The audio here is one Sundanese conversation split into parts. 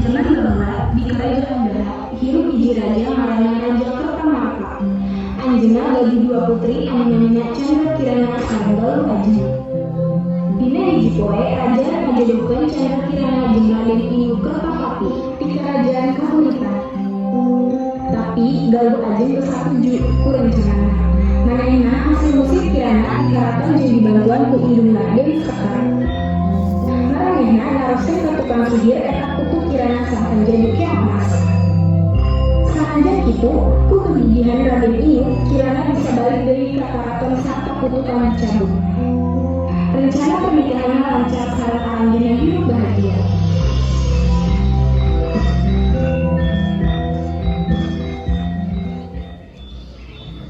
Jaman baheula di Kerajaan Daha hirup hiji raja ngaranna Raja Kertamarta. Anjeunna gaduh dua putri anu namina Chandra Kirana sareng Galuh Ajeng. Dina hiji poe raja ngajodohkeun Chandra Kirana jeung Raden Inu Kertapati di Kerajaan Kahuripan. Tapi Galuh Ajeng teu satuju ku rencanana. Manehna hasil ngusir Kirana di karaton jeung dibantuan ku indungna Dewi Sekar. Maranehna naroskeun ka tukang sihir eta kutu Kirana sangkan jadi keong mas. Sanajan kitu, ku kegigihan Raden Inu, Kirana bisa balik deui ka karaton sarta kutukan dicabut. Rencana pernikahanna lancar sareng aranjeunna hirup bahagia.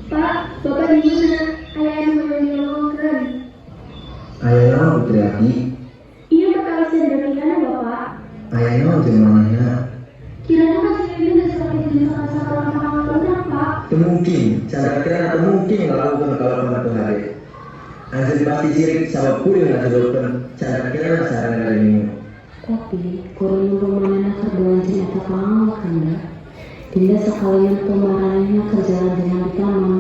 Pak, Bapak di mana? Aya anu hoyong diomongkeun. Aya naon, Putri Abdi? Ieu perkawis Chandra Kirana, Bapak. Aya naon jeung manehna? Kirana masih ini geus pake jeung salah saurang pangawal urang, Pak. Teu mungkin, Chandra Kirana teu mungkin ngalakukeun kalakuan teu hade. Anjeun pasti sirik sabab kuring ngajodohkeun Chandra Kirana sareng Raden Inu. Tapi kuring nempo manehna keur duaan jeung eta pangawal, Kanda. Dinda sakalian nempo maranehna keur jalan-jalan di taman.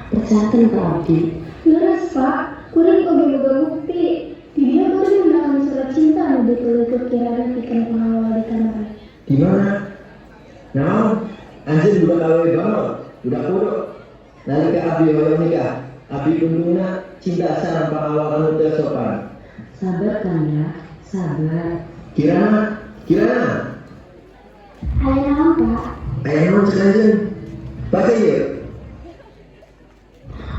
Percayakeun ka abdi. Leres, Pak, kuring oge boga bukti. Di dieu kuring meunang surat cinta anu ditulis ku Kirana pikeun pangawal di taman. Di mana? Naon? Anjeun budak awewe bangor, budak bodoh. Nalika abdi hoyong nikah, abdi untungna cinta sareng pangawal anu teu sopan. Sabar, Kanda, sabar. Kirana, Kirana. Aya naon, Pak? Aya naon cek anjeun? Baca ieu.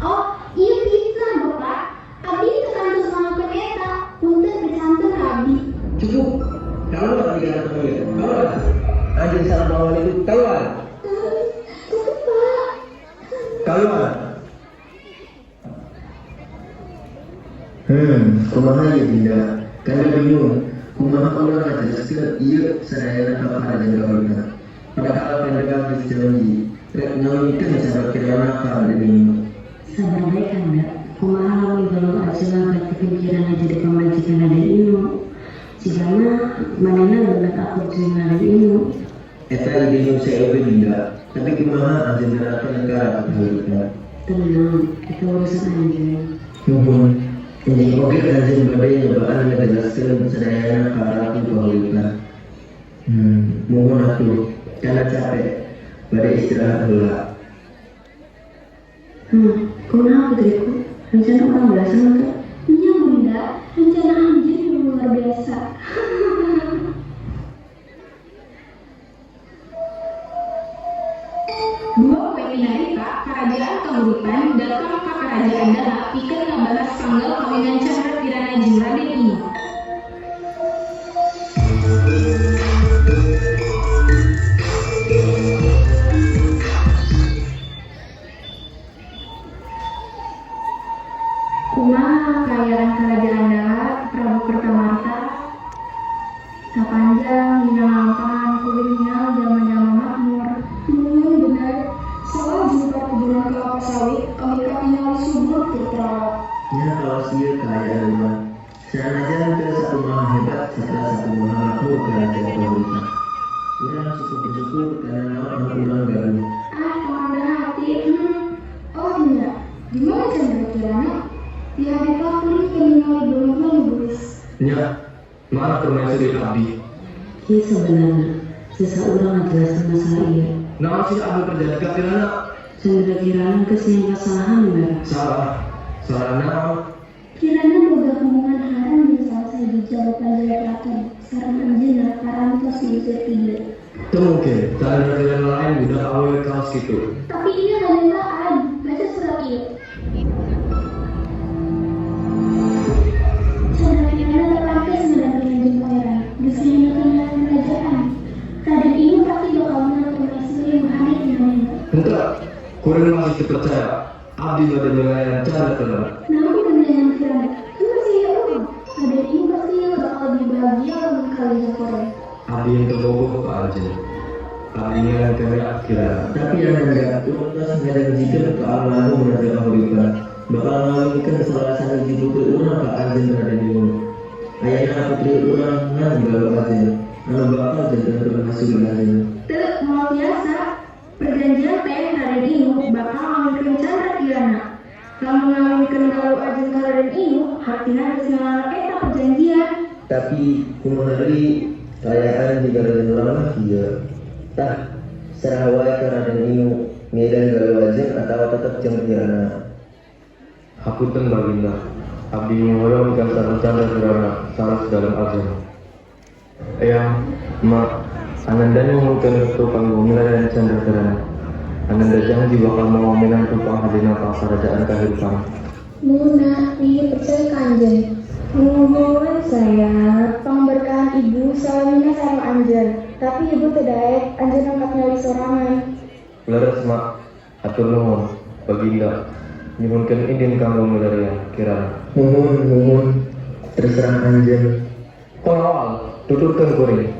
Oh, ieu fitnah, Bapak. Abdi teu kantos ngalakukeun eta. Punten kecanten abdi. Cukup. Keluar dari karaton ieu. Keluar. Anjeun sareng pangawal itu keluar. Tapi, Pak. Keluar. Kumaha ieu, Dinda? Kanda bingung. Kumaha urang ngajelaskeun ieu sadayana ka Raden Kahuripan. Padahal Kanda geus janji rek ngawinkeun Chandra Kirana ka Raden Inu. Sabar bae, Kanda. Kumaha lamun Galuh Ajeng ngagantikeun Kirana jadi pamajikan Raden Inu? Jigana manehna bener akur jeung Raden Inu. Eta ide nu sae oge, Dinda. Tapi kumaha anjeun nerangkeun ka Ratu Kahuripan? Tenang, eta urusan anjeun. Nuhun. Enjing oge anjeun bade nyobaan ngajelaskeun sadayana ka Ratu Kahuripan. Muhun atuh. Kanda capek. Bade istirahat heula. Kumaha, putriku? Rencana urang berhasil teu? Nya, Bunda, rencana anjeun memang luar biasa. Dua poe tina harita, Karajaan Kahuripan datang ka Karajaan Daha pikeun ngabahas panggal kawinan Chandra Kirana jeung Raden Inu. kawas ieu kaayaan urang. Sanajan teu sakumaha hebat serta sakumaha makmur kerajaan kahuripan. Urang cukup bersyukur kana naon anu urang gaduh. Ah, rendah hati. Oh iya, di mana Chandra Kirana? Di harita kuring keur ningali beungeutna nu geulis. Nya, mana permaisuri abdi? Kieu sebenarnya, sesah urang ngajelaskeun masalah ieu. Naon sih anu terjadi ka Kirana? Chandra Kirana geus nyangka kesalahan bara. Salah, salah naon? Kirana boga hubungan haram jeung salah sahiji jalma prajurit keraton. Sareng anjeunna parantos diusir ti dieu. Teu mungkin, Chandra Kirana lain budak awewe kawas kitu. Tapi ieu kanyataan, baca surat ieu. Chandra Kirana teu pantes ngadampingan jeung pangeran, geus ngahinakeun ngaran kerajaan. Raden Inu pasti bakal meunang permaisuri nu hade ti manehna. Henteu, kuring masih teu percaya. Abdi bade milarian Chandra Kirana. Naha kudu milarian Kirana? Kan masih aya urang. Raden Inu pasti bakal lebih bahagia lamun kawin jeung kuring. Abdi henteu bogoh ka anjeun. Abdi ngan keneh Kirana. Tapi Ananda, urang tos ngajanjikeun ka almarhum Raja Kahuripan bakal ngawinkeun salah sahiji putri urang ka anjeun Raden Inu. Ayeuna putri urang ngan Galuh Ajeng anu bakal janten permaisuri anjeun. Teu moal tiasa. Perjanjian teh Raden Inu bakal ngawinkeun Chandra Kirana. Lamun ngawinkeun Galuh Ajeng ka Raden Inu, hartina geus ngalanggar eta perjanjian. Tapi kumaha deui kaayaan di kerajaan urang mah kieu. Tah, serah wae ka Raden Inu milih Galuh Ajeng atawa tetep jeung Kirana. Hapunten Baginda, abdi hoyong nikah sareng Chandra Kirana saras dalem Ajeng. Eyang, Mak, Ananda nyuhunkeun restu kanggo milarian Chandra Kirana. Ananda janji bakal mawa minantu panghadina ka karajaan kahuripan. Muna, Wiwi percaya ka anjeun. Muhun sayang, pangberkahan ibu salamina sareng anjeun. Tapi ibu teu daek, anjeun angkat nyali sorangan. Leres Mak, hatur nuhun, Baginda. Nyuhunkeun idin kanggo milarian Kirana. Muhun, muhun, terserah anjeun. Pengawal, tuturkeun kuring.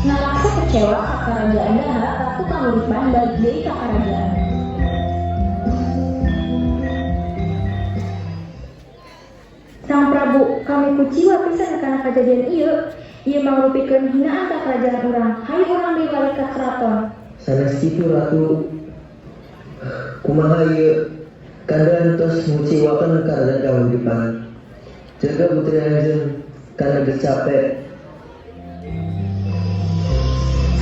Ngarasa kecewa ka karajaan Daha, Ratu Kahuripan balik deui ka karajaan. Sang Prabu, kami kuciwa pisan kana kajadian ieu. Ieu mangrupikeun hinaan ka kerajaan urang. Hayu urang deui balik ka keraton. Sanes kitu Ratu. Kumaha ieu? Kanda tos nguciwakeun karajaan kahuripan. Jaga putri anjeun, kanda geus capek.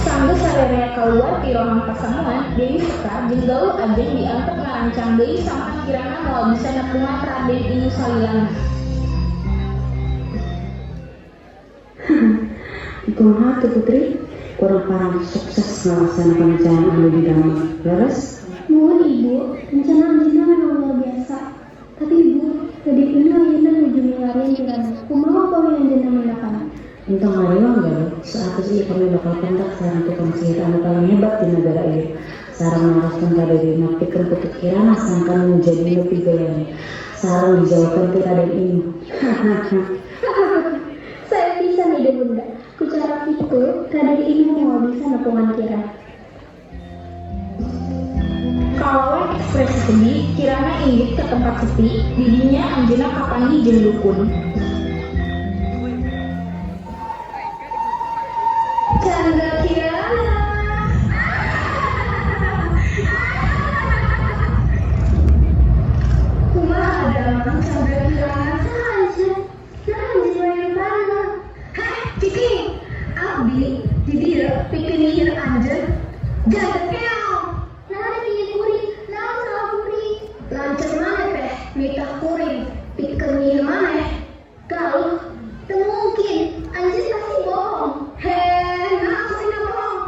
Sanggeus sarerea kaluar ti rohang pasamuan, Dewi Sekar jeung Galuh Ajeng diantep ngarancang deui sangkan Kirana moal bisa nepungan Raden Inu salilana. Kumaha tuh putri? Urang parantos sukses ngalaksanakeun rencana anu didamel. Leres? Muhun ibu, rencana anjeunna memang luar biasa. Tapi ibu, Raden Inu ayeuna nuju milarian Kirana. Kumaha upami anjeunna mendakan? Entong ngariwang Galuh, saatos ieu kami bakal pendak sareng tukang sihir anu paling hebat di nagara ieu. Sareng naroskeun ka dirina pikeun putu Kirana sangkan nu jadi nu pigoyang. Sareng dijauhkeun ti Raden Inu. Sae pisan ide bunda. Ku cara kitu, Raden Inu moal bisa nepungan Kirana. Kalawan ekspresi sedih, Kirana indit ka tempat sepi, di dinya anjeunna kapanggih jeung dukun. Chandra Kirana. Kumaha damang Chandra Kirana? Saha anjeun? Naha anjeun wae mana? Heh, cicing. Abdi di dieu pikeun nyihir anjeun. Janten keong. Naha rek nyihir kuring? Naon salah kuring? Lanceuk maneh teh nitah kuring pikeun nyihir maneh. Galuh, Teu mungkin, anjeun pasti bohong. Heh, naha kuring bohong?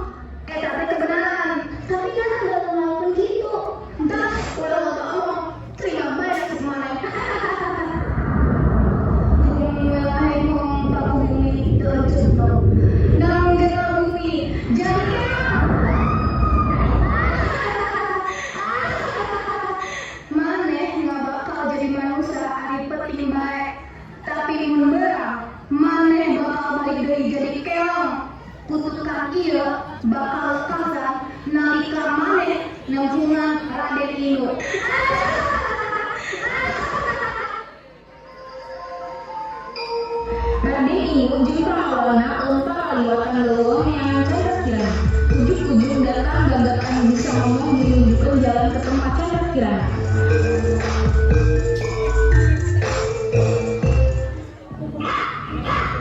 Eta teh kebenaran. Tapi naha Galuh ngelakuin kitu? Entah, ulah loba omong. Terima bae resep maneh. Bumi bumi jadi keong. Maneh nggak bakal jadi manusia ari peuting bae. Tapi mun beurang, maneh bakal balik deui jadi keong. Kutukan ieu bakal lekasan nalika maneh nempungan Raden Inu. kaliwatan leuweung neangan Chandra Kirana. Ujug-ujug datang gagak anu bisa ngomong jeung nunjukkeun jalan ke tempat Chandra Kirana.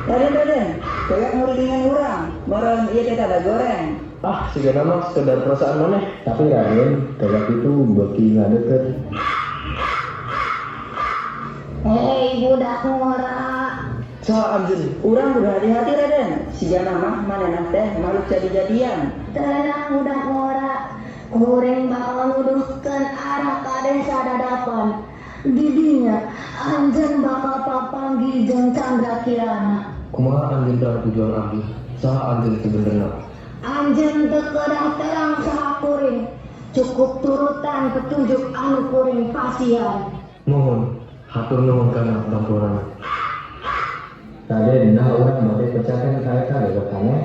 Raden, Raden, gagak ngurulingan urang, meureun ieu teh tada goreng. Ah, sigana mah sekedar perasaan maneh. Tapi Raden, gagak itu beuki ngadeukeut. Hei, budak ngora. Saha anjeun? Urang kudu hati-hati Raden, sigana mah manehna teh makhluk jadi-jadian. Tenang budak ngora. Kuring bakal nuduhkeun arah ka desa Dadapan. Didinya anjeun bakal papanggih jeung Chandra Kirana. Kumaha anjeun terang tujuan abdi? Saha anjeun sebenarna? Anjeun teu kedah terang saha kuring. Cukup turutan petunjuk anu kuring pasihan. Nuhun, hatur nuhun kana bantuanana. Raden, nah urang bade percayakeun ka eta gagak aneh.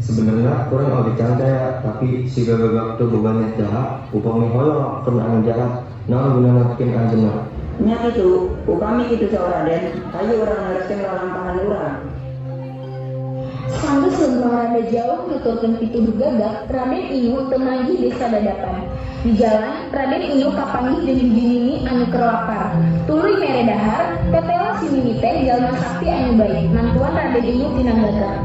Sebenarnya urang oge can percaya, tapi siga gagak teu boga niat jahat, upami hoyong ngalakukeun anu jahat, naon gunana pikeun anjeunna? Nya kitu, upami kitu saur Raden, hayu urang neraskeun lalampahan urang. Sanggeus leumpang rada jauh nuturkeun pituduh gagak, Raden Inu teu manggih desa Dadapan. Di jalan, Raden Inu kapanggih jeung hiji nini anu keur lapar. Tuluy mere dahar, tetela si nini teh jalma sakti anu baik, mantuan Raden Inu tina gagak.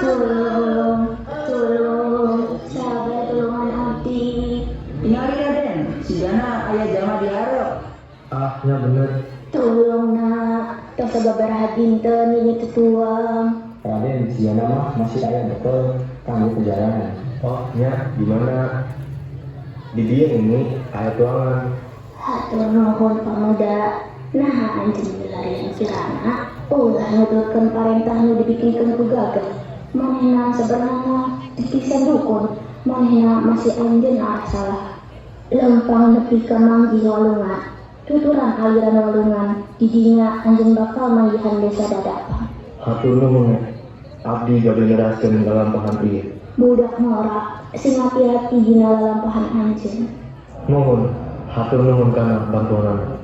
Tulung, tulung, sabar tulungan abdi. Tingali Raden, sigana aya jalma di hareup. Ah, nya bener. Tulung nak, tos sababaraha dinten nini teu tuang. Raden, sigana mah masih aya bekel kanggo perjalanan. Oh, nya di mana? Di dieu ini aya tuangan. Hatur nuhun pamuda. Naha anjeun milarian Kirana, ulah nuturkeun parentah nu dibikinkeun ku gagak. Manehna sabenerna teu bisa dukun, manehna masih anjeun arah salah. Leumpang nepi ka manggih walungan, tuturan aliran walungan, didinya anjeun bakal manggihan desa Dadapan. Hatur nuhun. Abdi bade neraskeun lalampahan ieu. Budak ngora, sing hati-hati dina lalampahan anjeun. Nuhun, hatur nuhun kana bantuanana.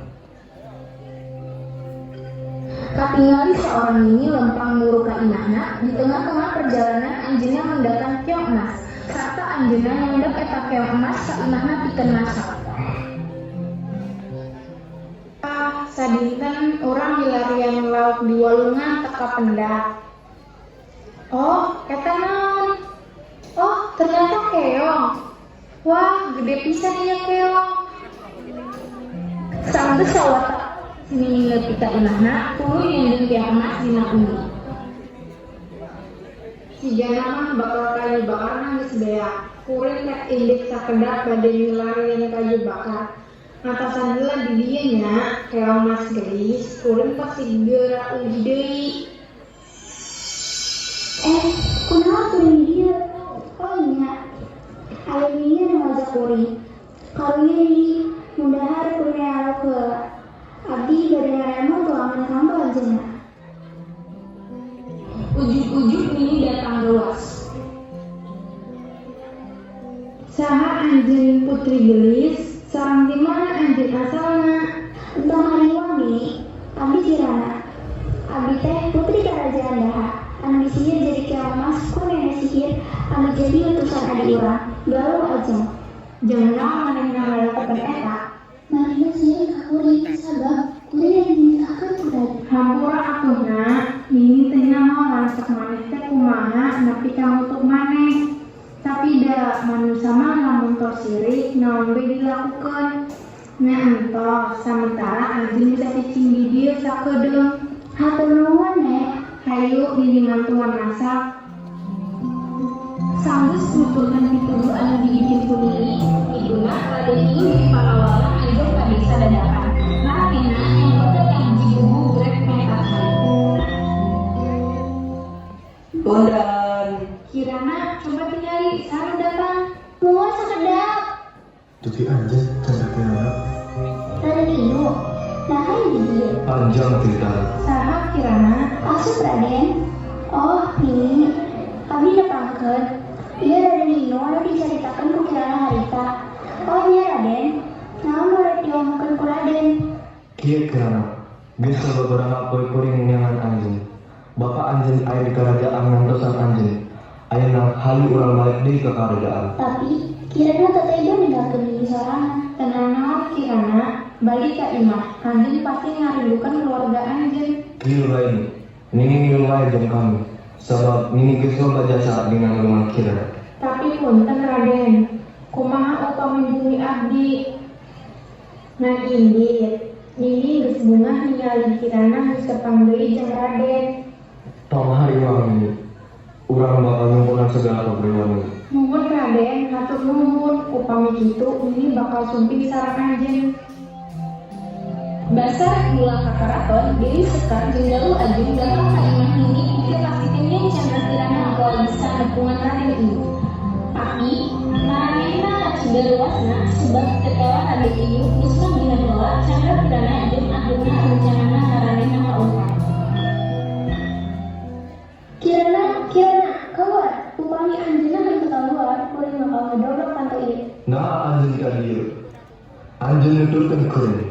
Katingali seorang nini lempang muru ka imahna, di tengah-tengah perjalanan anjeunna mendakan keong emas. Sarta anjeunna nyandak eta keong emas ka imahna pikeun masak. Ah, sadinten urang milarian lauk di walungan teu kapendak. Oh, eta naon? Oh, ternyata keong. Wah, gede pisan ieu keong. Sanggeus sawata si nini nepi ka imahna, tuluy nyieun keong emas dina undi. Sigana mah bakal kayu bakarna geus beak. Kuring rek indit sakedap bade milarian kayu bakar. Ngatasan heula di dieu nya, keong mas geulis, kuring pasti geura uih deui. Eh, kunaon kuring di dieu? Oh nya, aya nini nu ngajak kuring. Karunya nini, mun dahar kuring lauk heula. Abdi bade ngaremo tuangan kanggo anjeunna. Ujug-ujug nini datang reuas. Saha anjeun putri geulis, sareng di mana anjeun asalna? Entong hariwang nini, abdi Kirana. Abdi teh putri karajaan Daha, anu disihir jadi keong mas ku nenek sihir anu jadi utusan adi urang, Galuh Ajeng. Jang naon manehna ngalakukeun eta? Manehna sirik ka kuring sabab kuring rek dinikahkeun ku Raden. Hampura atuh na, nini teu nyaho langsek maneh teh kumaha nepi ka ngutuk maneh. Tapi da manusa mah lamun tos sirik naon we dilakukeun. Nya entos, samentara anjeun bisa cicing di dieu sakedeung. Hatur nuhun, Nek. Hayu nini mantuan masak. Sanggeus nuturkeun pituduh anu dibikin ku nini, kituna Raden Inu jeung pangawalna anjog ka desa Dadapan. Hartina nyamperkeun ka hiji gubug rek meh cai. Punten. Kirana, coba tingali saha nu datang. Muhun sakedap. Dupi anjeun Chandra Kirana. Raden Inu, naha ieu di dieu? Panjang ceritana. Saha Kirana? Asup Raden. Oh, nini. Abdi nepangkeun. Ieu Raden Inu anu dicaritakeun ku Kirana harita. Oh nya Raden, naon nu rek diomongkeun ku Raden? Kieu Kirana, Geus sababaraha poe kuring neangan anjeun. Bapa anjeun aya di karajaan ngantosan anjeun. Ayeuna hayu urang balik deui ka karajaan. Tapi Kirana teu tega ninggalkeun Nini sorangan. Teu nanaon Kirana, balik ka imah. Anjeun pasti ngarindukan keluarga anjeun. Kieu lain, Nini ngilu wae jeung kami. Sabab Nini geus loba jasa dina nulungan Kirana. Tapi punten Raden, kumaha upami bumi abdi? Ngan indit, Nini geus bungah ningali Kirana geus tepang deui jeung Raden. Tong hariwang, Nini. Urang bakal nyumpunan segala pabeulit Nini. Nuhun Raden, hatur nuhun. Upami kitu Nini bakal sumping sareng anjeun. Basa rek mulang ka karaton, Dewi Sekar jeung Galuh Agung datang ka imah Nini pikeun mastikeun yen Chandra Kirana moal bisa nepungan Raden Inu. Tapi, maranehna kacida luasna sebab tetela Raden Inu geus manggihan heula Chandra Kirana jeung akhirna rencanana maranehna kaungkap. Kirana, Kirana, keluar. Upami anjeunna henteu kaluar, kuring bakal ngedobrak panto ieu. Naha anjeun ka dieu? Anjeun nuturkeun kuring.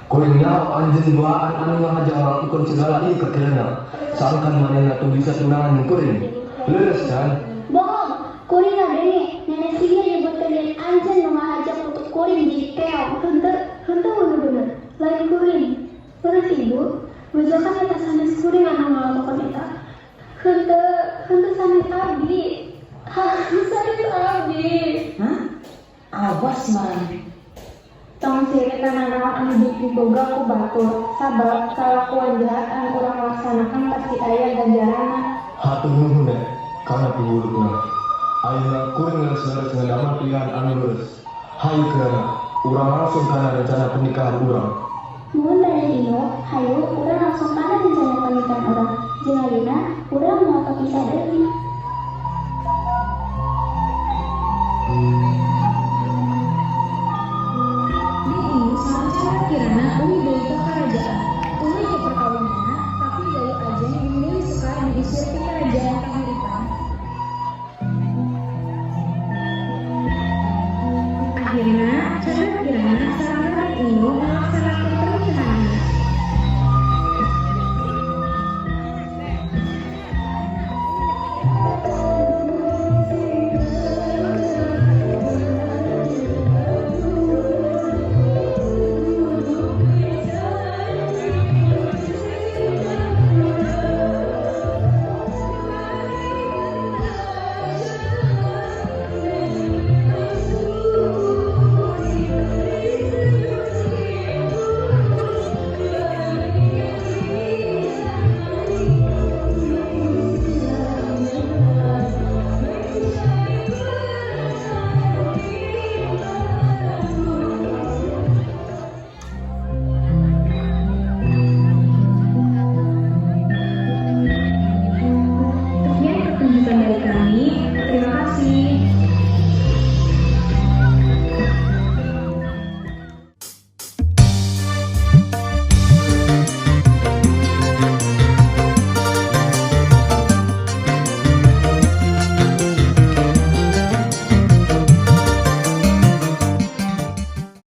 Kuring nyaho anjeun duaan anu ngahaja ngalakukeun segala ieu ka Kirana. Sangkan manehna teu bisa tunangan jeung kuring. Leres kan? Bohong, kuring ngadenge nenek sihir nyebutkeun yen anjeun nu ngahaja kutuk kuring jadi keong. Henteu, henteu bener-bener. Lain kuring. Leres Ibu, bejakan eta sanes kuring anu ngalakukeun eta. Henteu, henteu sanes abdi. Hah, sanes abdi. Hah? Awas maraneh. Tong sirik kana naon anu dipiboga ku batur, sabab kalakuan jahat anu urang laksanakan pasti aya ganjaranna. Hatur nuhun Nek, kana piwulukna. Ayeuna kuring leres-leres ngadamel pilihan anu leres. Hayu Kirana, urang langsung kana rencana pernikahan urang. Muhun Raden Inu, hayu urang langsung kana rencana pernikahan urang. Jeung ayeuna urang moal kapisah deui. Den Inu sareng Chandra Kirana uih deui ka karajaan. Tuluy ke perkawinanna, tapi Galuh Ajeng jeung Dewi Sekar diusir ti karajaan Kahuripan.